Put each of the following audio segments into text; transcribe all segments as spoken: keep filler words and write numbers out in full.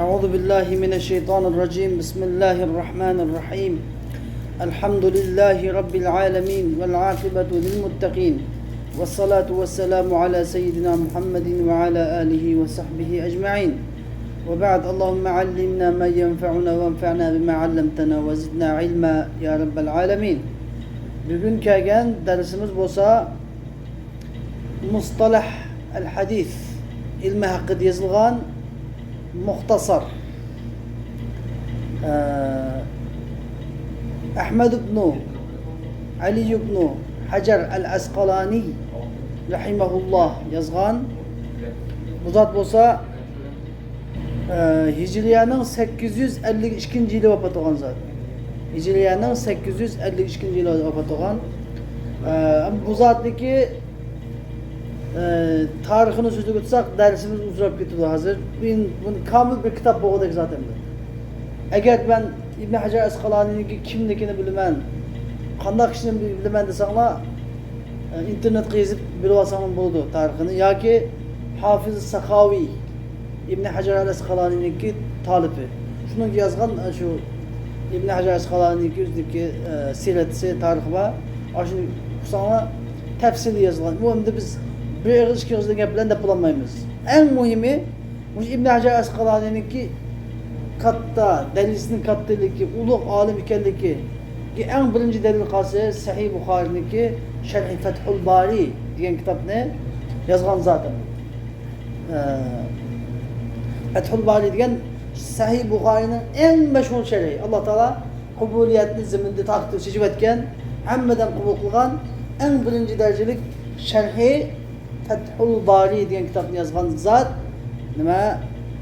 أعوذ بالله من الشيطان الرجيم. بسم الله الرحمن الرحيم. الحمد لله رب العالمين، والعاقبة للمتقين، والصلاة والسلام على سيدنا محمد وعلى آله وصحبه أجمعين. وبعد، اللهم علمنا ما ينفعنا وانفعنا بما علمتنا وزدنا علما يا رب العالمين. بۈگۈن كەلگەن دەرسىمىز بولسا مۇستەلەھ ئەل ھەدىس ئىلمى ھەققىدە يېزىلغان مۇختەسەر. ئە، ئەھمەد ئىبنۇ ئەلى ئىبنۇ ھەجەر ئەل ئەسقالانى رەھىمەھۇللاھ يازغان. بۇ زات بولسا ئە، ھىجرىيەنىڭ سەككىز يۈز ئەللىك ئىككىنچى يىلى ۋاپات بولغان زات. ھىجرىيەنىڭ سەككىز يۈز ئەللىك ئىككىنچى يىلى ۋاپات بولغان. ئە، بۇ زاتنىكى، ئە، تارىخىنى سۆزلەپ ئۆتسەك، دەرسىمىز ئۇزىراپ كېتىدۇ ھازىر. بۇنى، بۇنى كامىل بىر كىتاب بولغۇدەك زات ئەمدى. ئەگەر مەن ئىبن ھەجەر ئەسقالانىنىڭكى كىملىكىنى بىلىمەن، قانداق كىشىنى بىلىمەن دېسەڭلار، ئىنتېرنېتقا يېزىپ بىلىۋالساڭلار بولىدۇ تارىخىنى. ياكى ھافىز ساخاۋى، ئىبن ھەجەر ئەل ئەسقالانىنىڭكى تالىپى. شۇنىڭ يازغان، شۇ ئىبن ھەجەر ئەسقالانىنىڭكى ئۆزىنىڭكى، ئە، سىرەتسى، تارىخى بار. ئاشۇنى ئوقۇساڭلار تەپسىلىي يازغان. بۇ ئەمدى بىز بىر ئېغىز، ئىككى ئېغىز دېگەن گەپ بىلەن دەپ بولالمايمىز. ئەڭ مۇھىمى، مۇشۇ ئىبن ھەجەر ئەسقالانىنىڭكى كاتتا، دەرىجىسىنىڭ كاتتىلىكى، ئۇلۇغ ئالىم ئىكەنلىكىگە ئەڭ بىرىنچى دەلىل قالسا، سەھىھ بۇخارىنىڭكى شەرھى فەتھۇل بارى دېگەن كىتابنى يازغان زات. ئە، فەتھۇل بارى دېگەن سەھىھ بۇخارىنىڭ ئەڭ مەشھۇر شەرھى. ئاللا تائالا قوبۇلىيەتنى زېمىندا تارقىتىپ چېچىۋەتكەن، ھەممىدىن قوبۇل قىلغان ئەڭ بىرىنچى دەرىجىلىك شەرھى فەتھۇل بارى دېگەن كىتابنى يازغان زات نېمە؟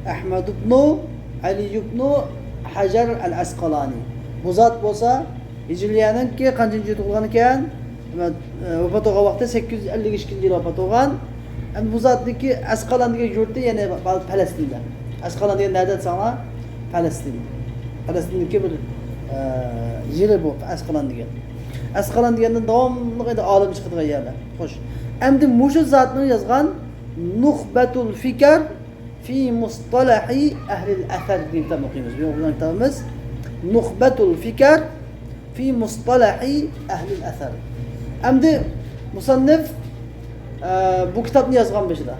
ئەھمەد ئىبنۇ ئەلى ئىبنۇ ھەجەر ئەل ئەسقالانى. بۇ زات بولسا ھىجرىيەنىڭكى قانچىنچى يىلى تۇغۇلغان ئىكەن؟ نېمە، ئە، ۋاپات بولغان ۋاقتى سەككىز يۈز ئەللىك ئىككىنچى يىلى ۋاپات بولغان. ئەمدى بۇ زاتنىڭكى ئەسقالان دېگەن يۇرتى يەنە پەلەستىندە. ئەسقالان دېگەن نەدە دېسەڭلار؟ پەلەستىن. پەلەستىندىكى بىر، ئە، يېرى بۇ ئەسقالان دېگەن. ئەسقالان دېگەندىن داۋاملىق ئەمدى ئالىم چىقىدىغان يەرلەر. خوش. ئەمدى مۇشۇ زاتنىڭ يازغان نۇخبەتۇل فىكەر فى مۇستەلەھى ئەھلىل ئەسەر دېگەن كىتابنى ئوقۇيمىز. بۇ ئوقۇيدىغان كىتابىمىز نۇخبەتۇل فىكەر فى مۇستەلەھى ئەھلىل ئەسەر. ئەمدى مۇسەننىف، ئە، بۇ كىتابنى يازغان بېشىدا.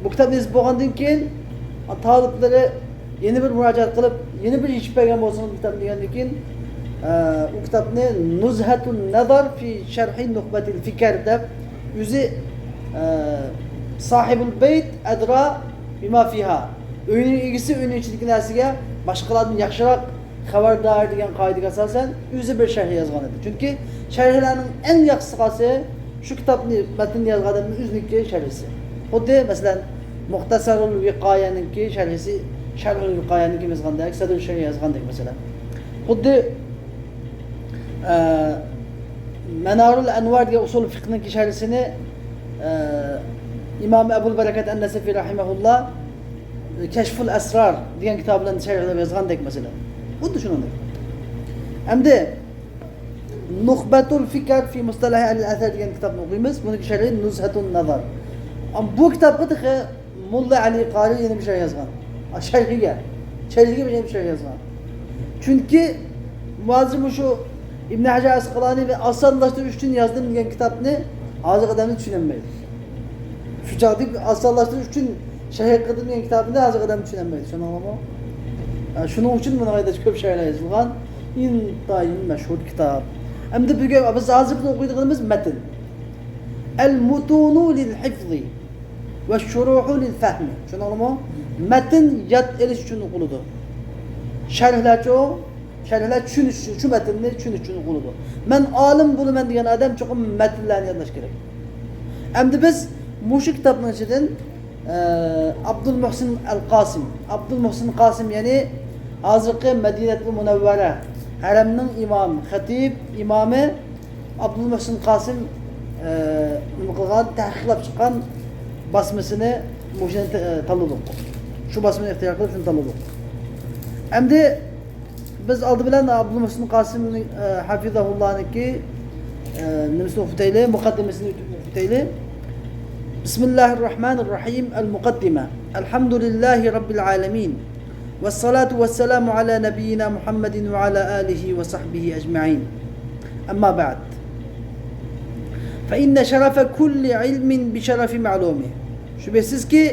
بۇ كىتابنى يېزىپ بولغاندىن كېيىن، تالىپلىرى يەنە بىر مۇراجىئەت قىلىپ، يەنە بىر يېشىپ بەرگەن بولسىڭىز بۇ كىتابنى دېگەندىن كېيىن، ئە، ئۇ كىتابنى نۇزھەتۇن نەزەر فى شەرھى نۇخبەتىل فىكەر دەپ، ئۆزى، ئە، ساھىبۇل بەيت ئەدرا بىما فىھا. ئۆينىڭ ئىگىسى ئۆينىڭ ئىچىدىكى نەرسىگە باشقىلاردىن ياخشىراق خەۋەردار دېگەن قائىدىگە ئاساسەن ئۆزى بىر شەرھ يازغان ئىدى. چۈنكى شەرھلەرنىڭ ئەڭ ياخشىسى قالسا، شۇ كىتابنى، مەتنىنى يازغان ئادەمنىڭ ئۆزىنىڭكى شەرھىسى. خۇددى، مەسىلەن، مۇختەسەرۇل ۋىقايەنىڭكى شەرھىسى، شەرھۇل ۋىقايەنى كىم يازغاندەك، سەدرۇ شەرھ يازغاندەك، مەسىلەن. خۇددى، ئە، مەنارۇل ئەنۋار دېگەن ئۇسۇل فىقھنىڭكى شەرھىسىنى، ئە، ئىمام ئەبۇل بەرەكەت ئەن-نەسەفى رەھىمەھۇللا كەشفۇل ئەسرار دېگەن كىتابى بىلەن شەرھلەپ يازغاندەك، مەسىلەن. خۇددى شۇنىڭدەك. ئەمدى نۇخبەتۇل فىكەر فى مۇستەلەھى ئەھلىل ئەسەر دېگەن كىتابنى ئوقۇيمىز. بۇنىڭكى شەرھى نۇزھەتۇن نەزەر. ئەم، بۇ كىتابقا تېخى موللا ئەلى قارى يەنە بىر شەرھ يازغان. ئا، شەرھىگە. شەرھىگە يەنە بىر شەرھ يازغان. چۈنكى ھازىر مۇشۇ ئىبن ھەجەر ئەسقالانى ۋە ئاسانلاشتۇرۇش ئۈچۈن يازدىم دېگەن كىتابنى ھازىرقى ئادەملەر چۈشىنەلمەيدۇ. شۇ چاغدا ئاسانلاشتۇرۇش ئۈچۈن شەرھ قىلدىم دېگەن كىتابنى ھازىرقى ئادەم چۈشىنەلمەيدۇ. شۇنىڭلىمۇ؟ ھە، شۇنىڭ ئۈچۈن بۇنىڭغا كۆپ شەرھلەر يېزىلغان. ئىنتايىن مەشھۇر كىتاب. ئەمدى بۈگۈن بىز ھازىر بىز ئوقۇيدىغىنىمىز مەتن. ئەل مۇتۇنۇ لىل ھىفزى ۋە شۇرۇھۇ لىل فەھمى. چۈشەندىڭلارمۇ؟ مەتن ياد ئېلىش ئۈچۈن ئوقۇلىدۇ. شەرھلەرچۇ؟ شەرھلەر چۈشىنىش ئۈچۈن، شۇ مەتننى چۈشىنىش ئۈچۈن ئوقۇلىدۇ. مەن ئالىم بولىمەن دېگەن ئادەم چوقۇم مەتنلەرنى يادلاش كېرەك. ئەمدى بىز مۇشۇ كىتابنىڭ ئىچىدىن، ئە، ئابدۇل مۇھسىن ئەل قاسىم. ئابدۇل مۇھسىن قاسىم، يەنى ھازىرقى مەدىنەتۇل مۇنەۋۋەرە ھەرەمنىڭ ئىمامى، خەتىب ئىمامى ئابدۇل مۇھسىن قاسىم، ئە، نېمە قىلغان، تەھقىقلەپ چىققان باسمىسىنى مۇشۇنى ت-، تاللىدۇق. شۇ باسمىنى ئىختىيار قىلىپ شۇنى تاللىدۇق. ئەمدى بىز ئالدى بىلەن ئابدۇل مۇھسىن قاسىم، ئە، ھەفىزەھۇللانىڭكى، ئە، نېمىسىنى ئوقۇپ ئۆتەيلى، مۇقەددىمىسىنى ئۆتۈپ ئۆتەيلى. بىسمىللاھىر راھمانىر راھىم. ئەل مۇقەددىمە. ئەلھەمدۇلىللاھى رەببىل ئالەمىن. والصلاة والسلام على نبينا محمد وعلى آله وصحبه أجمعين. أما بعد، فإن شرف كل علم بشرف معلومه. شۈبھىسىزكى،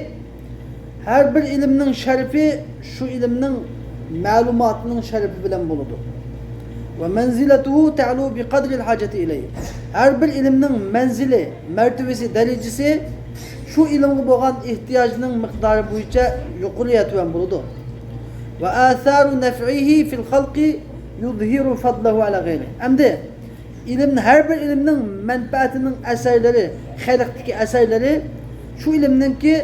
ھەر بىر ئىلىمنىڭ شەرىپى شۇ ئىلىمنىڭ مەلۇماتىنىڭ شەرىپى بىلەن بولىدۇ. ومنزلته تعلو بقدر الحاجة إليه. ھەر بىر ئىلىمنىڭ مەنزىلى، مەرتىۋىسى، دەرىجىسى شۇ ئىلىمغا بولغان ئېھتىياجنىڭ مىقدارى بويىچە يۇقىرى يا تۆۋەن بولىدۇ. وآثار نفعه في الخلق يظهر فضله على غيره. ئەمدى ئىلىم، ھەر بىر ئىلىمنىڭ مەنپەئەتىنىڭ ئەسەرلىرى، خەلقتىكى ئەسەرلىرى شۇ ئىلىمنىڭكى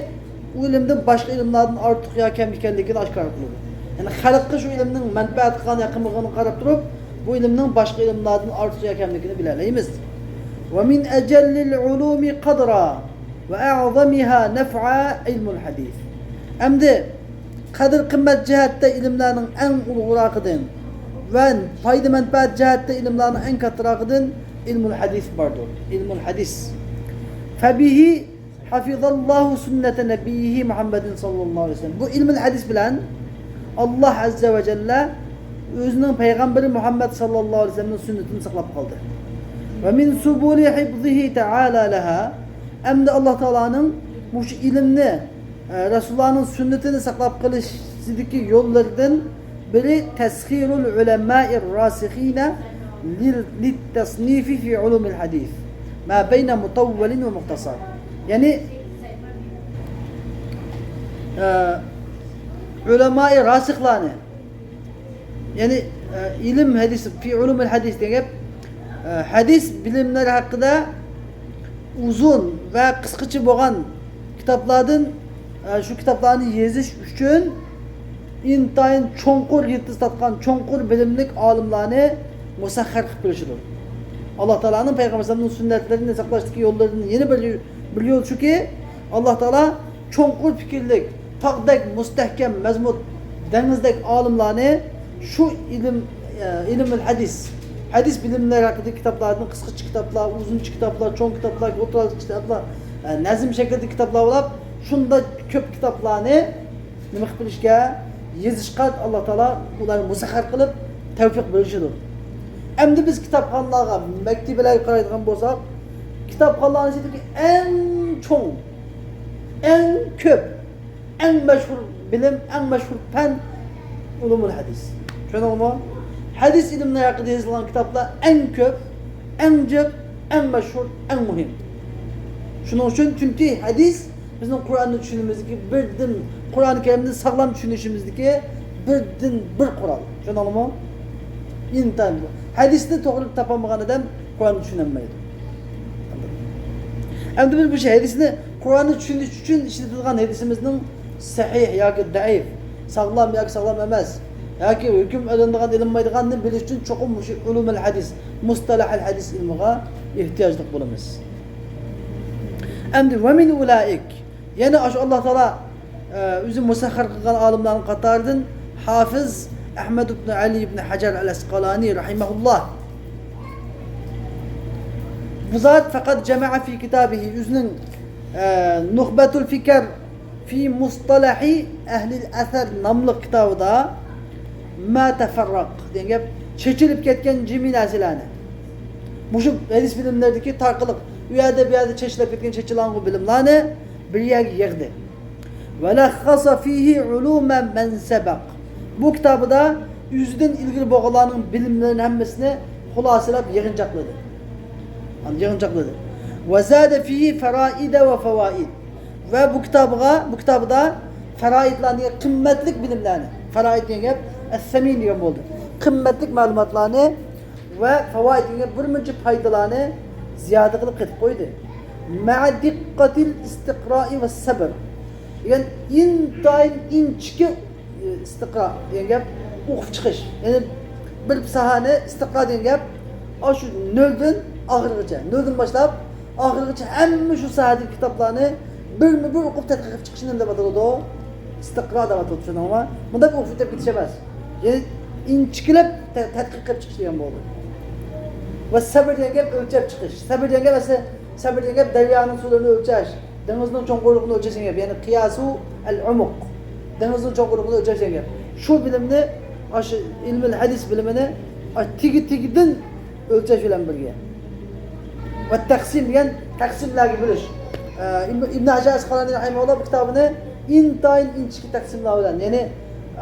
ئۇ ئىلىمدىن باشقا ئىلىملاردىن ئارتۇق يا كەم ئىكەنلىكىنى ئاشكارا قىلىدۇ. يەنى خەلققە شۇ ئىلىمنىڭ مەنپەئەت قىلغان يا قىلمىغىنىغا قاراپ تۇرۇپ، بۇ ئىلىمنىڭ باشقا ئىلىملاردىن ئارتۇق يا كەملىكىنى بىلەلەيمىز. ومن أجل العلوم قدرا وأعظمها نفعا علم الحديث. ئەمدى قەدىر-قىممەت جەھەتتە ئىلىملەرنىڭ ئەڭ ئۇلۇغراقىدىن ۋە پايدا-مەنپەئەت جەھەتتە ئىلىملەرنىڭ ئەڭ كاتتىراقىدىن ئىلمۇل ھەدىس باردۇر. ئىلمۇل ھەدىس. فبه حفظ الله سنة نبيه محمد صلى الله عليه وسلم. بۇ ئىلمۇل ھەدىس بىلەن ئاللاھ ئەززە ۋە جەللە ئۆزىنىڭ پەيغەمبىرى مۇھەممەد ساللاللاھۇ ئەلەيھى ۋەسەللەمنىڭ سۈننىتىنى ساقلاپ قالدى. ومن سبل حفظه تعالى لها. ئەمدى ئاللاھ تائالانىڭ مۇشۇ ئىلىمنى، ئە، رەسۇلۇللاھنىڭ سۈننىتىنى ساقلاپ قېلىشىدىكى يوللىرىدىن بىرى تسخير العلماء الراسخين لل-، للتصنيف في علوم الحديث ما بين مطول ومختصر. يەنى، ئە، ئۆلەمائى راسىخلارنى، يەنى، ئە، ئىلىم ھەدىس، في علوم الحديث دېگەن گەپ، ئە، ھەدىس بىلىملەر ھەققىدە ئۇزۇن ۋە قىسقىچە بولغان كىتابلاردىن، ئە، شۇ كىتابلارنى يېزىش ئۈچۈن ئىنتايىن چوڭقۇر يىلتىز تارتقان، چوڭقۇر بىلىملىك ئالىملارنى مۇسەخخەر قىلىپ بېرىشىدۇر. ئاللاھ تائالانىڭ پەيغەمبەر ئەلەيھىسسالامنىڭ سۈننەتلىرىنى ساقلاشتىكى يوللىرىدىن يەنە بىر، بىر يول شۇكى، ئاللاھ تائالا چوڭقۇر پىكىرلىك، تاغدەك مۇستەھكەم، مەزمۇت دېڭىزدەك ئالىملارنى شۇ ئىلىم، ئە، ئىلمۇل ھەدىس، ھەدىس بىلىملەر ھەققىدىكى كىتابلاردىن قىسقىچە كىتابلار، ئۇزۇنچە كىتابلار، چوڭ كىتابلار، ئوتتۇرا كىتابلار، ئە، نەزم شەكلىدىكى كىتابلار بولۇپ، شۇنداق كۆپ كىتابلارنى نېمە قىلىپ بېرىشكە، يېزىشقا ئاللاھ تائالا ئۇلارنى مۇسەخخەر قىلىپ، تەۋپىق بېرىشىدۇ. ئەمدى بىز كىتابخانىلارغا، مەكتىۋىلەرگە قارايدىغان بولساق، كىتابخانىلارنىڭ ئىچىدىكى ئەڭ چوڭ، ئەڭ كۆپ، ئەڭ مەشھۇر بىلىم، ئەڭ مەشھۇر پەن ئۇلۇمۇل ھەدىس. چۈشەندىڭىزمۇ؟ ھەدىس ئىلمى ھەققىدە يېزىلغان كىتابلار ئەڭ كۆپ، ئەڭ جىق، ئەڭ مەشھۇر، ئەڭ مۇھىم. شۇنىڭ ئۈچۈن، چۈنكى ھەدىس بىزنىڭ قۇرئاننى چۈشىنىشىمىزدىكى بىردىن، قۇرئانى كەرىمنى ساغلام چۈشىنىشىمىزدىكى بىردىن بىر قورال. چۈشەندىڭىزمۇ؟ ئىنتايىن. ھەدىسنى توغرا تاپالمىغان ئادەم قۇرئاننى چۈشىنەلمەيدۇ. ئەمدى بىز مۇشۇ ھەدىسنى، قۇرئاننى چۈشىنىش ئۈچۈن ئىشلىتىدىغان ھەدىسىمىزنىڭ سەھىھ ياكى زەئىپ، ساغلام ياكى ساغلام ئەمەس، ياكى ھۆكۈم ئېلىنىدىغان، ئېلىنمايدىغاننى بىلىش ئۈچۈن چوقۇم مۇشۇ ئۇلۇمۇل ھەدىس، مۇستەلەھىل ھەدىس ئىلمىغا ئېھتىياجلىق بولىمىز. ئەمدى ۋە مىن ئۇلائىك، يەنە ئاشۇ ئاللاھ تائالا، ئە، ئۆزى مۇسەخخەر قىلغان ئالىملارنىڭ قاتارىدىن ھافىز ئەھمەد ئىبن ئەلى ئىبن ھەجەر ئەل ئەسقالانى رەھىمەھۇللاھ. بۇ زات فەقەت جەمەئە فى كىتابىھى، ئۆزىنىڭ، ئە، نۇخبەتۇل فىكەر فى مۇستەلەھى ئەھلىل ئەسەر ناملىق كىتابىدا ما تەفەررەق دېگەن گەپ، چېچىلىپ كەتكەن جىمى نەرسىلەرنى، مۇشۇ ھەدىس بىلىملىرىدىكى تارقىلىق، ئۇ يەردە، بۇ يەردە چېچىلىپ كەتكەن، چېچىلاڭغۇ بىلىملەرنى بىر يەرگە يىغدى. ولخص فيه علوم من سبق. بۇ كىتابىدا ئۆزىدىن ئىلگىرى بولغانلارنىڭ بىلىملىرىنى ھەممىسىنى خۇلاسىلاپ يىغىنچاقلىدى. يىغىنچاقلىدى. وزاد فيه فرائد وفوائد. ۋە بۇ كىتابىغا، بۇ كىتابىدا فەرائىدلارنى، قىممەتلىك بىلىملەرنى، فەرائىد دېگەن گەپ ئەسسەمىن دېگەن بولدى. قىممەتلىك مەلۇماتلارنى ۋە فەۋائىد دېگەن بىر مۇنچە پايدىلارنى زىيادە قىلىپ قېتىپ قويدى. مەئە دىققەتىل ئىستىقرائى ۋە سەبر. دېگەن ئىنتايىن ئىنچىكە، ئى، ئىستىقرا دېگەن گەپ ئوقۇپ چىقىش. يەنى بىر ساھەنى ئىستىقرا دېگەن گەپ ئاشۇ نۆلدىن ئاخىرغىچە، نۆلدىن باشلاپ ئاخىرغىچە ھەممە شۇ ساھەدىكى كىتابلارنى بىرمۇ بىر ئوقۇپ تەتقىق قىلىپ چىقىشنى نېمە دەپ ئاتىلىدۇ؟ ئىستىقرا دەپ ئاتىلىدۇ، چۈشەندىڭىزمۇ؟ مۇنداق ئوقۇپ ئۆتۈپ كېتىش ئەمەس. يەنى ئىنچىكىلەپ تە-، تەتقىق قىلىپ چىقىش دېگەن بولىدۇ. ۋە سەبر دېگەن گەپ ئۆلچەپ چىقىش. سەبر دېگەن گەپ ئەسلى، سەبر دېگەن گەپ دەريانىڭ سۇلىرىنى ئۆلچەش، دېڭىزنىڭ چوڭقۇرلۇقىنى ئۆلچەش دېگەن گەپ. يەنى قىياسۇ ئەل ئۇمۇق. دېڭىزنىڭ چوڭقۇرلۇقىنى ئۆلچەش دېگەن گەپ. شۇ بىلىمنى، ئاشۇ ئىلمىل ھەدىس بىلىمىنى، ئاشۇ تېگى-تېگىدىن ئۆلچەش بىلەن بىرگە. ۋە تەقسىم دېگەن تەقسىملەرگە بۆلۈش. ئە، ئىبن، ئىبن ھەجەر ئەسقالانى رەھىمەھۇللاھ بۇ كىتابىنى ئىنتايىن ئىنچىكە تەقسىملەر بىلەن، يەنى،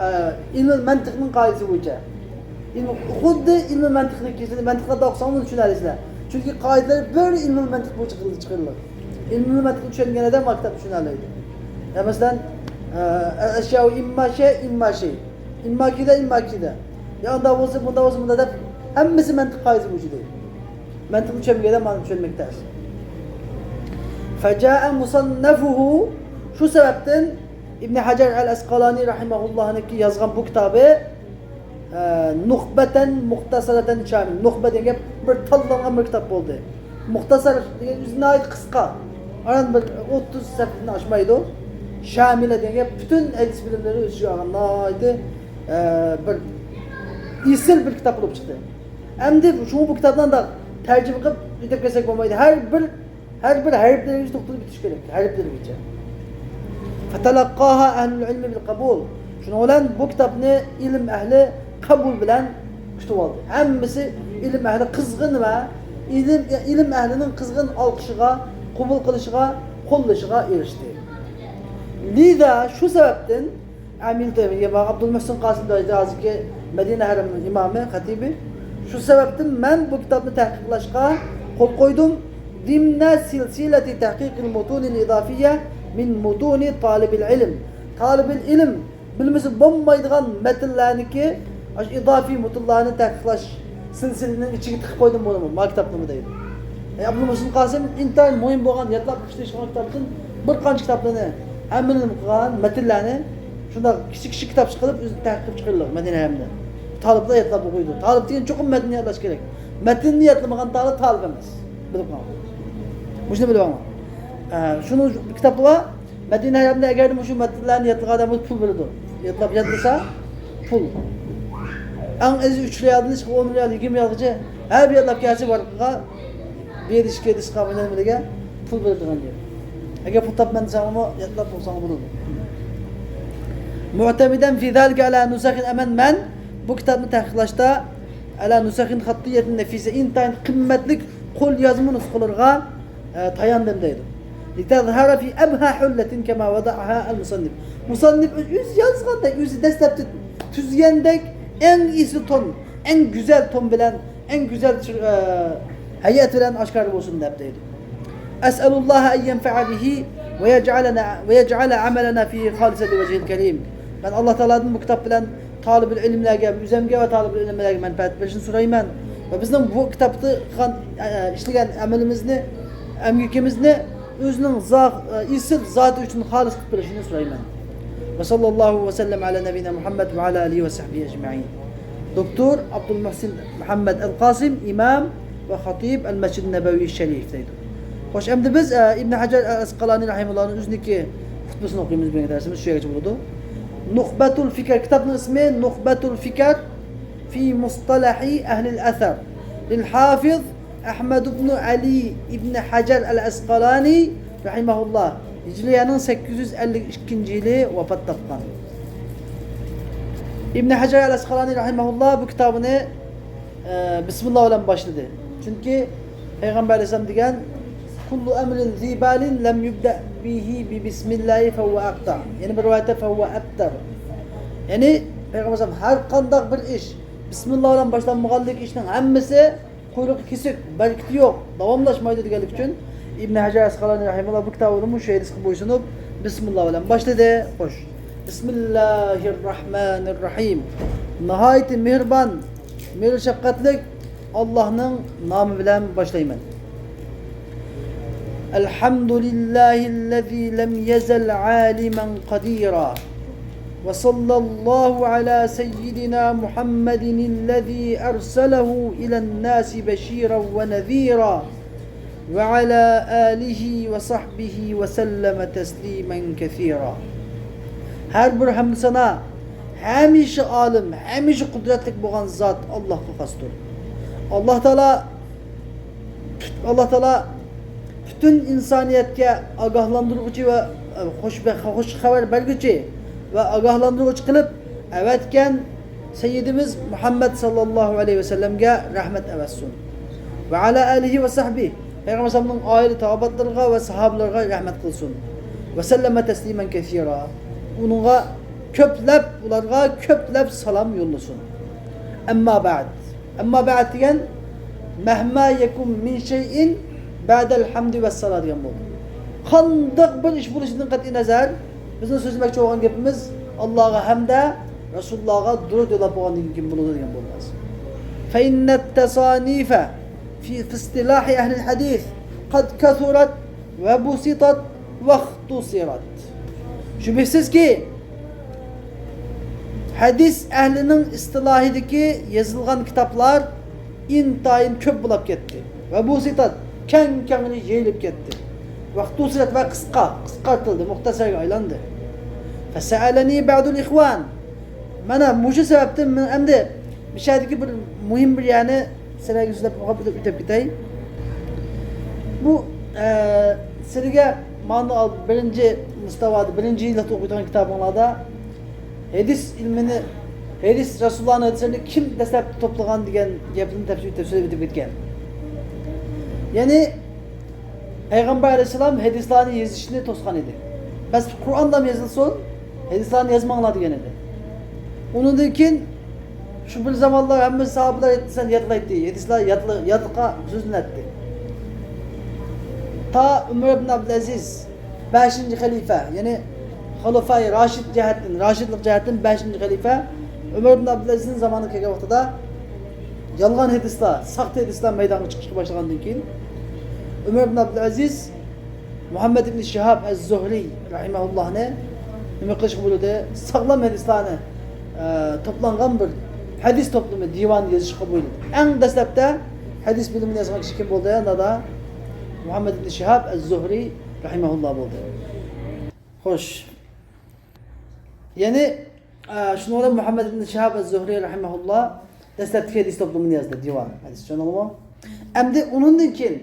ئە، ئىلمىل مەنتىقنىڭ قائىدىسى بويىچە. ئىلمى، خۇددى ئىلمىل مەنتىقنىڭكى، مەنتىقلاردا ئوقۇساڭلار شۇنى ئەسلە. چۈنكى قائىدىلەر بىر ئىلمىل مەنتىق بويىچە چىقىرىلىدۇ. ئىلمىي مەنتىقنى چۈشەنگەن ئادەم ما كىتابنى چۈشىنەلەيدۇ. يا مەسىلەن، ئە، ئەشياۋ ئىمما شەي، ئىمما شەي. ئىمما كىدە، ئىمما كىدە. يا ئاندا بولسا، بۇندا بولسا، بۇندا دەپ، ھەممىسى مەنتىق قائىدىسى بويىچە دەيدۇ. مەنتىقنى چۈشەنمىگەن ئادەم مانا چۈشەنمەك تەس. فجاء مصنفه، شۇ سەۋەبتىن ئىبن ھەجەر ئەل ئەسقالانى رەھىمەھۇللاھنىڭكى يازغان بۇ كىتابى ئە، نۇخبەتەن مۇختەسەرەتەن شامىل. نۇخبە دېگەن گەپ بىر تاللانغان بىر كىتاب بولدى. مۇختەسەر دېگەن ئۆزى ناھايىتى قىسقا. ئاران بىر ئوتتۇز سەھىپىدىن ئاشمايدۇ. شامىلە دېگەن گەپ پۈتۈن ھەدىس بىلىملىرى ئۆز ئىچىگە ئالغان ناھايىتى، ئە، بىر ئېسىل بىر كىتاب بولۇپ چىقتى. ئەمدى شۇڭا بۇ كىتابنى ئانداق تەرجىمە قىلىپ ئۆتۈپ كەتسەك بولمايدۇ. ھەر بىر ھەر بىر ھەرپلىرىگىچە توختىلىپ ئۆتۈش كېرەك، ھەرپلىرىگىچە. فتلقاها أهل العلم بالقبول. شۇنىڭ بىلەن بۇ كىتابنى ئىلىم ئەھلى قەبۇل بىلەن كۈتۈپ ئالدى. ھەممىسى ئىلىم ئەھلى قىزغىن ۋە ئىلىم، ئىلىم ئەھلىنىڭ قىزغىن ئالقىشىغا، قوبۇل قىلىشىغا، قوللىشىغا ئېرىشتى. لذا، شۇ سەۋەبتىن، ئەمىل تەيمىيە، ئابدۇلمۇھسىن قاسىم دەيدۇ، ھازىركى مەدىنە ھەرەمنىڭ ئىمامى، خەتىبى. شۇ سەۋەبتىن مەن بۇ كىتابنى تەھقىقلاشقا قول قويدۇم. ضمن سلسلة تحقيق المتون الإضافية من متون طالب العلم. تالىبىل ئىلىم بىلمىسە بولمايدىغان مەتنلەرنىكى، ئاشۇ ئىزافىي مۇتۇللارنى تەھقىقلەش سىلسىلىنىڭ ئىچىگە تىقىپ قويدۇم بۇنىمۇ، ما كىتابنىمۇ دەيدۇ. ئە، ئابدۇلمۇھسىن قاسىم ئىنتايىن مۇھىم بولغان، يادلاپ ئىشلىشىدىغان كىتابتىن بىر قانچە كىتابلارنى، ھەممىنى قىلغان مەتنلەرنى شۇنداق كىچىك كىچىك كىتابچە قىلىپ ئۆزى تەھقىق قىلىپ چىقىرىلغان مەدىنە ھەرەمدە. تالىپلار يادلاپ ئوقۇيدۇ. تالىپ دېگەن چوقۇم مەتننى يادلاش كېرەك. مەتننى يادلىمىغان تالىپ، تالىپ ئەمەس. بىلىپ قالغان. مۇشۇنى بىلىپ ئالغان. ئە، شۇنىڭ كىتابى بار. مەدىنە ھەرەمدە ئەگەردە مۇشۇ مەتنلەرنى يادلىغان ئادەم بولسا پۇل بېرىدۇ. يادلاپ يادلىسا پۇل. ئەڭ ئېزى ئۈچ رىيالدىن چىقىپ ئون رىيال، يىگىرمە رىيالغىچە ھەر بىر يادلاپ كەلسە ۋارقىغا بېرىشكە، دىسقا بىلەن بىرگە پۇل بېرىدىغان گەپ. ئەگەر پۇل تاپمىدىڭ دېسەڭمۇ يادلاپ بولساڭ بولىدۇ. معتمدا في ذلك على نسخ، ئەمەن مەن بۇ كىتابنى تەھقىقلاشتا على نسخ خطية نفيسة، ئىنتايىن قىممەتلىك قول يازما نۇسخىلىرىغا، ئە، تاياندىم دەيدۇ. لتظهر في أبهى حلة كما وضعها المصنف. مۇسەننىپ ئۆز-، ئۆزى يازغاندەك، ئۆزى دەسلەپتە تۈزگەندەك ئەڭ ئېسىل تون، ئەڭ گۈزەل تون بىلەن، ئەڭ گۈزەل، ئە، ھەيئەت بىلەن ئاشكارا بولسۇن دەپ دەيدۇ. أسأل الله أن ينفع به ويجعلنا، ويجعل عملنا فيه خالصا لوجهه الكريم. مەن ئاللا تائالادىن بۇ كىتاب بىلەن تالىبىل ئىلىملەرگە، ئۆزۈمگە ۋە تالىبىل ئىلىملەرگە مەنپەئەت بېرىشىنى سورايمەن. ۋە بىزنىڭ بۇ كىتابتا قىلغان، ئە، ئىشلىگەن ئەمىلىمىزنى، ئەمگىكىمىزنى ئۆزىنىڭ زا-، ئە، ئېسىل زاتى ئۈچۈن خالىس قىلىپ بېرىشىنى سورايمەن. وصلى الله وسلم على نبينا محمد وعلى آله وصحبه أجمعين. دوكتور ئابدۇلمۇھسىن مۇھەممەد ئەل قاسىم، ئىمام ۋە خەتىب ئەل مەسچىد نەبەۋى شەرىف دەيدۇ. خوش، ئەمدى بىز، ئە، ئىبن ھەجەر ئەل ئەسقالانى رەھىمەھۇللاھنىڭ ئۆزىنىڭكى خۇتبىسىنى ئوقۇيمىز. بۈگۈنكى دەرسىمىز شۇ يەرگىچە بولىدۇ. نۇخبەتۇل فىكر، كىتابنىڭ ئىسمى نۇخبەتۇل فىكر في مصطلح أهل الأثر للحافظ أحمد بن علي بن حجر العسقلاني رحمه الله، ھىجرىيەنىڭ سەككىز يۈز ئەللىك ئىككىنچى يىلى ۋاپات تاپقان. ئىبن ھەجەر ئەل ئەسقالانى رەھىمەھۇللا بۇ كىتابىنى، ئە، بىسمىللا بىلەن باشلىدى. چۈنكى پەيغەمبەر ئەلەيھىسسالام دېگەن، كل أمر ذي بال لم يبدأ به ببسم الله فهو أقطع. يەنە بىر رىۋايەتتە، فهو أبتر. يەنى پەيغەمبەر ئەلەيھىسسالام ھەر قانداق بىر ئىش بىسمىللا بىلەن باشلانمىغانلىكى ئىشنىڭ ھەممىسى قۇيرۇقى كېسىك، بەرىكىتى يوق، داۋاملاشمايدۇ دېگەنلىكى ئۈچۈن ئىبن ھەجەر ئەسقالانى رەھىمەھۇللا بۇ كىتابىنىمۇ شۇ ھەدىسكە بويسۇنۇپ، بىسمىللا بىلەن باشلىدى. خوش. بىسمىللاھىر راھمانىر راھىم. ناھايىتى مېھرىبان، مېھرى شەپقەتلىك ئاللاھنىڭ نامى بىلەن باشلايمەن. الحمد لله الذي لم يزل عالما قديرا. وصلى الله على سيدنا محمد الذي أرسله إلى الناس بشيرا ونذيرا وعلى آله وصحبه وسلم تسليما كثيرا. ھەر بىر ھەمدۇ سانا ھەمىشە ئالىم، ھەمىشە قۇدرەتلىك بولغان زات ئاللاھقا خاستۇر. ئاللاھ تائالا، ئاللاھ تائالا پۈتۈن ئىنسانىيەتكە ئاگاھلاندۇرغۇچى ۋە، ئە، خوش، خوش خەۋەر بەرگۈچى، ۋە ئاگاھلاندۇرغۇچى قىلىپ ئەۋەتكەن سەييىدىمىز مۇھەممەد ساللاللاھۇ ئەلەيھى ۋەسەللەمگە رەھمەت ئەۋەتسۇن. ۋە ئەلا ئالىھى ۋە سەھبى، پەيغەمبەر ئەلەيھىسسالامنىڭ ئائىلە تاۋابىئاتلىرىغا ۋە ساھابىلىرىغا رەھمەت قىلسۇن. ۋە سەللەمە تەسلىمەن كەسىرا. ئۇنىڭغا كۆپلەپ، ئۇلارغا كۆپلەپ سالام يوللىسۇن. ئەمما بەئد. ئەمما بەئد دېگەن، مەھما يەكۇن مىن شەيئىن بەئدەل ھەمدى ۋەسسالا دېگەن بولدى. قانداق بىر ئىش بولۇشىدىن قەتئىي نەزەر، بىزنىڭ سۆزلىمەكچى بولغان گېپىمىز، ئاللاغا ھەمدە رەسۇلۇللاغا دۇرۇد يوللاپ بولغاندىن كېيىن بولىدۇ دېگەن بولماس. فەئىننەت تەسانىفە في اصطلاح أهل الحديث قد كثرت وبسطت واختصرت. شۈبھىسىزكى، ھەدىس ئەھلىنىڭ ئىستىلاھىدىكى يېزىلغان كىتابلار ئىنتايىن كۆپ بولۇپ كەتتى. ۋە بۇسىتات، كەڭ كەڭرى يېيىلىپ كەتتى. ۋە ئىختۇسىرەت، ۋە قىسقا، قىسقارتىلدى، مۇختەسەرگە ئايلاندى. فسألني بعض الإخوان. مانا مۇشۇ سەۋەبتىن مەن ئەمدى بۇ يەردىكى بىر مۇھىم بىر يەرنى سىلەرگە سۆزلەپ ئوقۇپ ئۆتۈپ كېتەي. بۇ، ئە، سىلەرگە مانا بىرىنچى مۇستاۋادا، بىرىنچى يىللىقتا ئوقۇيدىغان كىتابىڭلاردا ھەدىس ئىلمىنى، ھەدىس، رەسۇلۇللانىڭ ھەدىسلىرىنى كىم دەسلەپتە توپلىغان دېگەن گەپنى تەپسىلىي تەپسىلىي ئۆتۈپ كەتكەن. يەنى پەيغەمبەر ئەلەيھىسسالام ھەدىسلارنى يېزىشنى توسقان ئىدى. بەس قۇرئانلام يېزىلسۇن، ھەدىسلارنى يازماڭلار دېگەن ئىدى. ئۇنىڭدىن كېيىن شۇ بىر زامانلار ھەممە ساھابىلەر ھەدىسلارنى يادلايتتى، ھەدىسلار يادلا-، يادلىققا سۆزلىنەتتى. تا ئۆمەر ئىبن ئابدۇلئەزىز بەشىنچى خەلىپە، يەنى خۇلەفائى راشىد جەھەتتىن، راشىدلىق جەھەتتىن بەشىنچى خەلىپە ئۆمەر ئىبن ئابدۇلئەزىزنىڭ زامانىغا كەلگەن ۋاقتىدا يالغان ھەدىسلەر، ساختا ھەدىسلەر مەيدانغا چىقىشقا باشلىغاندىن كېيىن، ئۆمەر ئىبن ئابدۇلئەزىز مۇھەممەد ئىبن شىھاب ئەز-زۇھرى رەھىمەھۇللاھنى نېمە قىلىشقا بۇيرۇدى؟ ساغلام ھەدىسلەرنى، ئە، توپلانغان بىر ھەدىس توپلىمى، دىۋان يېزىشقا بۇيرۇدى. ئەڭ دەسلەپتە ھەدىس بىلىمىنى يازغان كىشى كىم بولدى؟ نادا مۇھەممەد ئىبن شىھاب ئەز-زۇھرى رەھىمەھۇللا بولدى. خوش. يەنى، ئە، شۇنىڭ بىلەن مۇھەممەد ئىبن شىھاب ئەز-زۇھرى رەھىمەھۇللا دەسلەپتىكى ھەدىس توپلىمىنى يازدى، دىۋان ھەدىس، چۈشەندىڭىزمۇ؟ ئەمدى ئۇنىڭدىن كېيىن،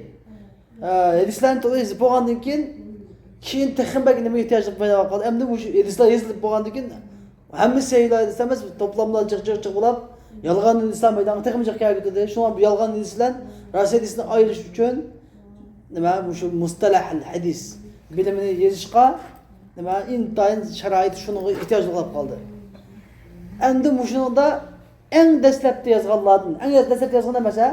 ئە، ھەدىسلەرنى تولا يېزىپ بولغاندىن كېيىن، كېيىن تېخىمۇ بەك نېمە ئېھتىياجلىق پەيدا بولۇپ قالدى؟ ئەمدى مۇشۇ ھەدىسلەر يېزىلىپ بولغاندىن كېيىن، ھەممە سەھىھ ھەدىس ئەمەس، توپلاملار جىق، جىق، جىق بولۇپ، يالغان ھەدىسلەر مەيدانغا تېخىمۇ جىق كەلگۈدەك. شۇڭا بۇ يالغان ھەدىس بىلەن راست ھەدىسنى ئايرىش ئۈچۈن، نېمە، مۇشۇ مۇستەلەھ ھەدىس بىلىمىنى يېزىشقا، نېمە، ئىنتايىن شارائىت شۇنىڭغا ئېھتىياجلىق بولۇپ قالدى. ئەمدى مۇشۇنىڭدا ئەڭ دەسلەپتە يازغانلاردىن، ئەڭ دەسلەپتە يازغان ئەمەس، ھە؟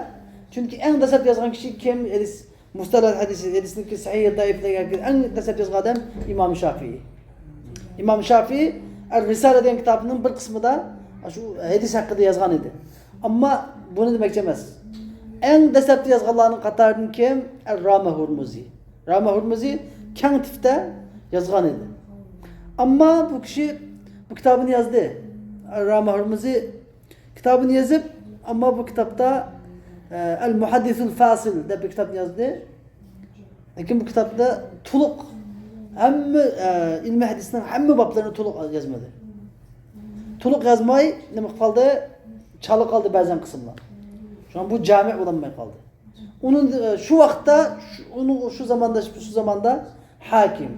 چۈنكى ئەڭ دەسلەپتە يازغان كىشى كىم؟ ھەدىس، مۇستەلەھ ھەدىس، ھەدىسنىڭكى سەھىھ، زەئىفلەرگە ئەڭ دەسلەپتە يازغان ئادەم ئىمام شافىئى. ئىمام شافىئى ئەر رىسالە دېگەن كىتابىنىڭ بىر قىسمىدا شۇ ھەدىس ھەققىدە يازغان ئىدى. ئەمما بۇنى دېمەكچى ئەمەس. ئەڭ دەسلەپتە يازغانلارنىڭ قاتارىدىن كىم؟ ئەر رامە ھۇرمۇزى. رامە ھۇرمۇزى كەڭ تىپتە يازغان ئىدى. ئەمما بۇ كىشى بۇ كىتابىنى يازدى. ئەر رامە ھۇرمۇزى كىتابىنى يېزىپ، ئەمما بۇ كىتابتا، ئە، ئەل مۇھەددىسۇل فاسىل دەپ بىر كىتابنى يازدى. لېكىن بۇ كىتابتا تولۇق ھەممە، ئە، ئىلمىي ھەدىسنىڭ ھەممە بابلىرىنى تولۇق يازمىدى. تولۇق يازماي نېمە قىلىپ قالدى؟ چالا قالدى بەزەن قىسىملار. شۇڭا بۇ جامىئ بولالماي قالدى. ئۇنىڭ، ئە، شۇ ۋاقىتتا، شۇ، ئۇنىڭ شۇ زاماندا، شۇ زاماندا ھاكىم.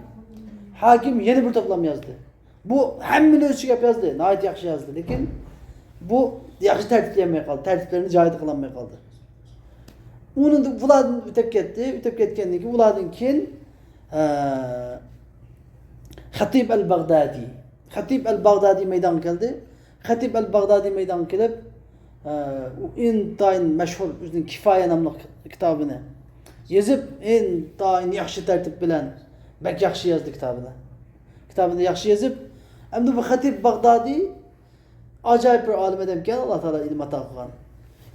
ھاكىم يەنە بىر توپلام يازدى. بۇ ھەممىنى ئۆز ئىچىگە ئېلىپ يازدى، ناھايىتى ياخشى يازدى. لېكىن بۇ ياخشى تەرتىپلىيەلمەي قالدى، تەرتىپلىرىنى جايىدا قىلالماي قالدى. ئۇنى بۇلاردىن ئۆتۈپ كەتتى، ئۆتۈپ كەتكەندىن كېيىن، ئۇلاردىن كېيىن، ئە، خەتىب ئەل بەغدادى، خەتىب ئەل بەغدادى مەيدانغا كەلدى. خەتىب ئەل بەغدادى مەيدانغا كېلىپ، ئە، ئۇ ئىنتايىن مەشھۇر ئۆزىنىڭ كىفايە ناملىق كىتابىنى يېزىپ، ئىنتايىن ياخشى تەرتىپ بىلەن بەك ياخشى يازدى كىتابىنى. كىتابىنى ياخشى يېزىپ، ئەمدى بۇ خەتىب بەغدادى ئاجايىپ بىر ئالىم ئادەمكەن، ئاللا تائالا ئىلىم ئاتا قىلغان.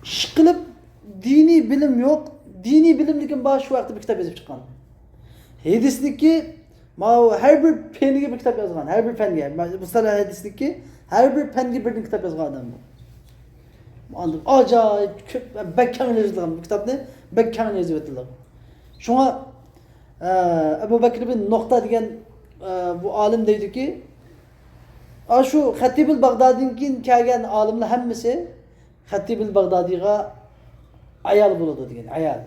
ئىشقىلىپ، دىنىي بىلىم يوق، دىنىي بىلىملىكىم بار، شۇ ۋاقىتتا بىر كىتاب يېزىپ چىققان. ھەدىسنىكى ماۋۇ ھەر بىر پەنگە بىر كىتاب يازغان، ھەر بىر پەنگە. مۇستەلەھ ھەدىسنىكى ھەر بىر پەنگە بىردىن كىتاب يازغان ئادەم بۇ. ئاندىن ئاجايىپ كۆپ، بەك كەڭ يېزىلغان بۇ كىتابنى، بەك كەڭ يېزىۋېتىلدى. شۇڭا، ئە، ئەبۇ بەكر بىن نۇقتا دېگەن، ئە، بۇ ئالىم دەيدۇكى، ئا، شۇ خەتىبۇل بەغدادىدىن كېيىن كەلگەن ئالىملار ھەممىسى خەتىبۇل بەغدادىغا ئايال بولىدۇ دېگەن، ئايال.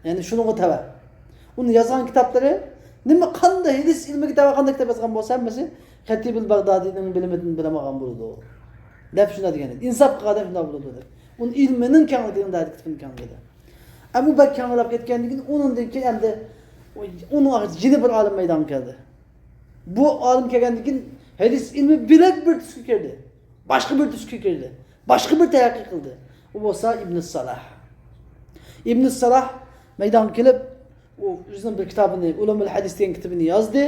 يەنى شۇنىڭغا تەۋە. ئۇنىڭ يازغان كىتابلىرى نېمە، قانداق ھەدىس ئىلمىگە تەۋە قانداق كىتاب يازغان بولسا ھەممىسى خەتىبۇل بەغدادىنىڭ بىلىمىدىن بىلمىگەن بولىدۇ، دەپ شۇنداق دېگەن ئىدى. ئىنساپ قىلغان ئادەم شۇنداق بولىدۇ، دەپ. ئۇنىڭ ئىلمىنىڭ كەڭلىكىدىن دەيدۇ، كىتابنىڭ كەڭلىكىدە. ئەمما بەك كەڭرەپ كەتكەندىن كېيىن، ئۇنىڭدىن كېيىن ئەمدى ئۇنىڭ ئارقىسىدا يەنە بىر ئالىم مەيدانغا كەلدى. بۇ ئالىم كەلگەندىن كېيىن ھەدىس ئىلمى بۆلەك بىر تۈسكە كىردى. باشقا بىر تۈسكە كىردى. باشقا بىر تەرەققىي قىلدى. ئۇ بولسا ئىبن سالاھ. ئىبن سالاھ مەيدانغا كېلىپ، ئۇ ئۆزىنىڭ بىر كىتابىنى، ئۇلۇمۇل ھەدىس دېگەن كىتابىنى يازدى.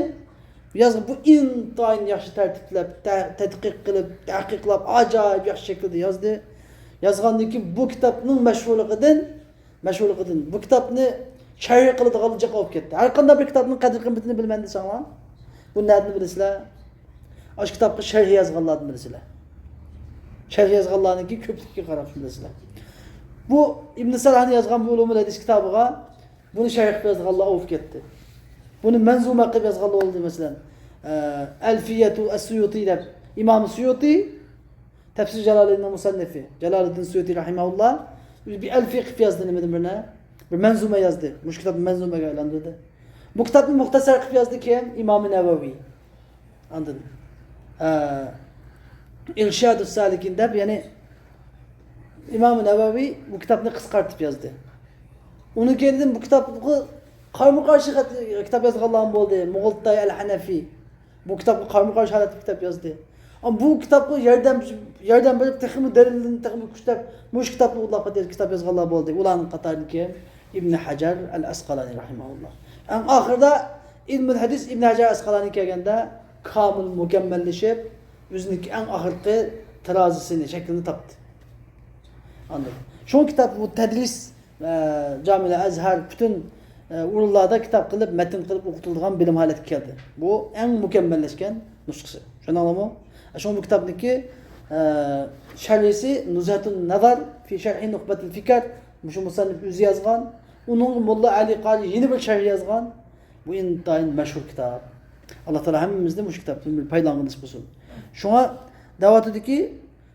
يازغان بۇ ئىنتايىن ياخشى تەرتىپلەپ، تە-، تەتقىق قىلىپ، تەھقىقلاپ، ئاجايىپ ياخشى شەكىلدە يازدى. يازغاندىن كېيىن بۇ كىتابنىڭ مەشھۇرلۇقىدىن، مەشھۇرلۇقىدىن بۇ كىتابنى شەرھ قىلىدىغانلار جىق بولۇپ كەتتى. ھەر قانداق بىر كىتابنىڭ قەدىر-قىممىتىنى بىلىمەن دېسەڭلار، بۇ نەدىن بىلىسىلەر؟ ئاشۇ كىتابقا شەرھ يازغانلاردىن بىلىسىلەر. شەرھ يازغانلارنىڭكى كۆپلۈكىگە قاراپ بىلىسىلەر. بۇ ئىبن سالاھنى يازغان بۇ ئۇلۇمۇل ھەدىس كىتابىغا بۇنى شەرھ قىلىپ يازغانلار ئوۋۇپ كەتتى. بۇنى مەنزۇمە قىلىپ يازغانلار بولدى، مەسىلەن، ئە، ئەلفىيەتۇ ئەس-سۇيۇتى دەپ، ئىمام سۇيۇتى، تەپسىر جالالىدىننىڭ مۇسەننىفى، جالالىدىن سۇيۇتى رەھىمەھۇللا، بىر ئەلفىيە قىلىپ يازدى، نېمىدىن بىرنى، بىر مەنزۇمە يازدى. مۇشۇ كىتابنى مەنزۇمەگە ئايلاندۇردى. بۇ كىتابنى مۇختەسەر قىلىپ يازدى كىم؟ ئىمام نەۋەۋى. ئاندىن، ئە، ئىرشادۇس سالىكىن دەپ، يەنى ئىمام نەۋەۋى بۇ كىتابنى قىسقارتىپ يازدى. ئۇنىڭ كەينىدىن بۇ كىتابقا قارمۇ قارشى خەت-، كىتاب يازغانلارمۇ بولدى. مۇغۇلتاي ئەل ھەنەفى بۇ كىتابقا قارمۇ قارشى ھالەتتە كىتاب يازدى. ئەمما بۇ كىتابقا ياردەم، ياردەم بېرىپ، تېخىمۇ دەلىللىنىپ، تېخىمۇ كۈچلەپ، مۇشۇ كىتابنى قوللاپ كېتىپ كىتاب يازغانلار بولدى. ئۇلارنىڭ قاتارىدىن كىم؟ ئىبن ھەجەر ئەل ئەسقالانى رەھىمەھۇللا. ئەڭ ئاخىرىدا ئىلمۇل ھەدىس ئىبن ھەجەر ئەسقالانى كەلگەندە، كامىل مۇكەممەللىشىپ، ئۆزىنىڭكى ئەڭ ئاخىرقى تىرازىسىنى، شەكلىنى تاپتى. ئاندىن شۇڭا كىتاب بۇ تەدرىس، ئە، جامىئە ئەزھەر، پۈتۈن، ئە، ئورۇنلاردا كىتاب قىلىپ، مەتن قىلىپ ئوقۇتۇلىدىغان بىلىم ھالەتكە كەلدى. بۇ ئەڭ مۇكەممەللەشكەن نۇسخىسى. چۈشەندىڭلارمۇ؟ شۇڭا بۇ كىتابنىڭكى، ئە، شەرھىسى نۇزھەتۇن نەزەر فى شەرھى نۇخبەتىل فىكەر. مۇشۇ مۇسەننىپ ئۆزى يازغان. ئۇنىڭغا موللا ئەلى قارى يەنە بىر شەرھ يازغان. بۇ ئىنتايىن مەشھۇر كىتاب. ئاللا تائالا ھەممىمىزنى مۇشۇ كىتابتىن بىر پايدىلانغان نېسىپ قىلسۇن. شۇڭا دەۋاتىدۇكى،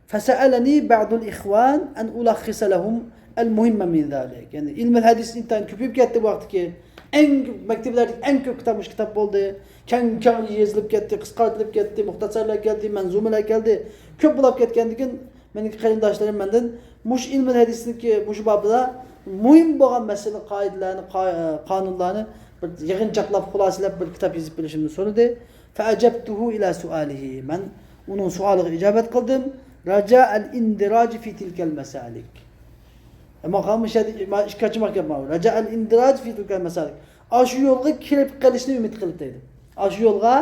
فسألني بعض الإخوان أن ألخص لهم المهم من ذلك. يەنى ئىلمىل ھەدىس ئىنتايىن كۆپىيىپ كەتتى بۇ ۋاقىتتىكى. ئەڭ كۆپ، مەكتەپلەردىكى ئەڭ كۆپ كىتاب مۇشۇ كىتاب بولدى. كەڭ، كەڭ يېزىلىپ كەتتى، قىسقارتىلىپ كەتتى، مۇختەسەرلەر كەلدى، مەنزۇمىلەر كەلدى. كۆپ بولاپ كەتكەندىكىن، مېنىڭكى قېرىنداشلىرىم مەندىن مۇشۇ ئىلمىل ھەدىسنىڭكى مۇشۇ بابىدا مۇھىم بولغان مەسىلە، قائىدىلەرنى، قا-، قانۇنلارنى بىر يىغىنچاقلاپ، خۇلاسىلەپ بىر كىتاب يېزىپ بېرىشىمنى سورىدى. فأجبته إلى سؤاله. مەن ئۇنىڭ سوئالىغا ئىجابەت قىلدىم. رجاء الاندراج في تلك المسالك. ئەمما قالمىش يەردە ما-، ئىككى قاچىماق گەپ ماۋۇ. رجاء الاندراج في تلك المسالك. ئاشۇ يولغا كىرىپ قېلىشنى ئۈمىد قىلىپ دەيدۇ. ئاشۇ يولغا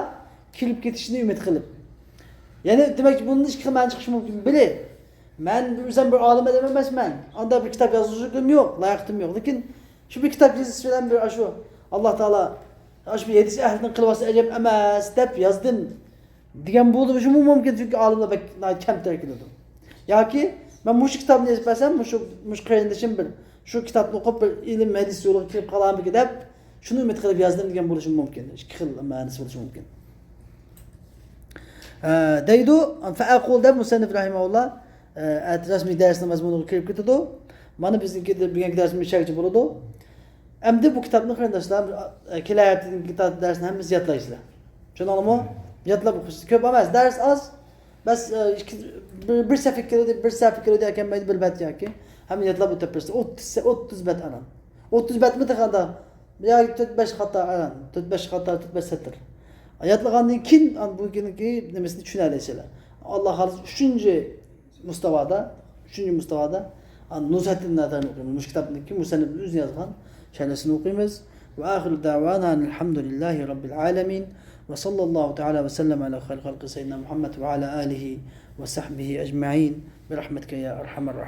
كىرىپ كېتىشنى ئۈمىد قىلىپ. يەنى دېمەكچى، بۇندىن ئىككى خىل مەنە چىقىشى مۇمكىن. بىرى، مەن ئۆزۈم بىر ئالىم ئادەم ئەمەسمەن. ئانداق بىر كىتاب يازغۇچىلىقىم يوق، لاياقىتىم يوق. لېكىن شۇ بىر كىتاب يېزىش بىلەن بىر ئاشۇ ئاللا تائالا ئاشۇ بىر ھەدىس ئەھلىدىن قىلىۋالسا ئەجەب ئەمەس دەپ يازدىم دېگەن بولۇشىمۇ مۇمكىن، چۈنكى ئالىملار بەك ناھايىتى كەمتەر كېلىدۇ. ياكى مەن مۇشۇ كىتابنى يېزىپ بەرسەم، مۇشۇ، مۇشۇ قېرىندىشىم بىر شۇ كىتابنى ئوقۇپ، بىر ئىلىم ھەدىس يولىغا كىرىپ قالارمىكىن دەپ، شۇنى ئۈمىد قىلىپ يازدىم دېگەن بولۇشى مۇمكىن. ئىككى خىل مەنىسى بولۇشى مۇمكىن. ئە، دەيدۇ، فەئەقۇل دەپ مۇسەننىپ رەھىمەھۇللا، ئە، ئەتە رەسمىي دەرسنىڭ مەزمۇنىغا كىرىپ كېتىدۇ. مانا بىزنىڭكى بۈگۈنكى دەرسىمىز شەرھچە بولىدۇ. ئەمدى بۇ كىتابنى قېرىنداشلار، ئە، كېلەر ھەپتىدىكى كىتاب دەرسنى ھەممىسى ياتلايسىلەر. چۈشەندىڭلارمۇ؟ ياتلاپ ئوقۇيسىز. كۆپ ئەمەس، دەرس ئاز. بەس، ئە، ئىككى، بىر، بىر سەھىپە كېلىدۇ، بىر سەھىپە كېلىدۇ، ئەكەلمەيدۇ، بىر بەت ياكى. ھەممە ياتلاپ ئۆتۈپ بېرىسىز. ئوتتۇز، ئوتتۇز بەت ئانا. ئوتتۇز بەتمۇ تېخى ئانا. ياكى تۆت بەش قاتار، ئانا. تۆت بەش قاتار، تۆت بەش سەتىر. ياتلىغاندىن كېيىن، ئانا، بۇنىڭكى نېمىسىنى چۈشىنەلەيسىلەر. ئاللا خالىسا، ئۈچىنچى مۇستاۋادا، ئۈچىنچى مۇستاۋادا، ئانا، نۇزھەتىن نەزەرنى ئوقۇيمىز. مۇشۇ كىتابنىڭكى مۇسەننىپنىڭ ئۆزى يازغان شەرھىسىنى ئوقۇيمىز. وآخر دعوانا أن الحمد لله رب العالمين. وصلى الله تعالى وسلم على خير خلقه سيدنا محمد وعلى آله وصحبه أجمعين. برحمتك يا أرحم الراحمين.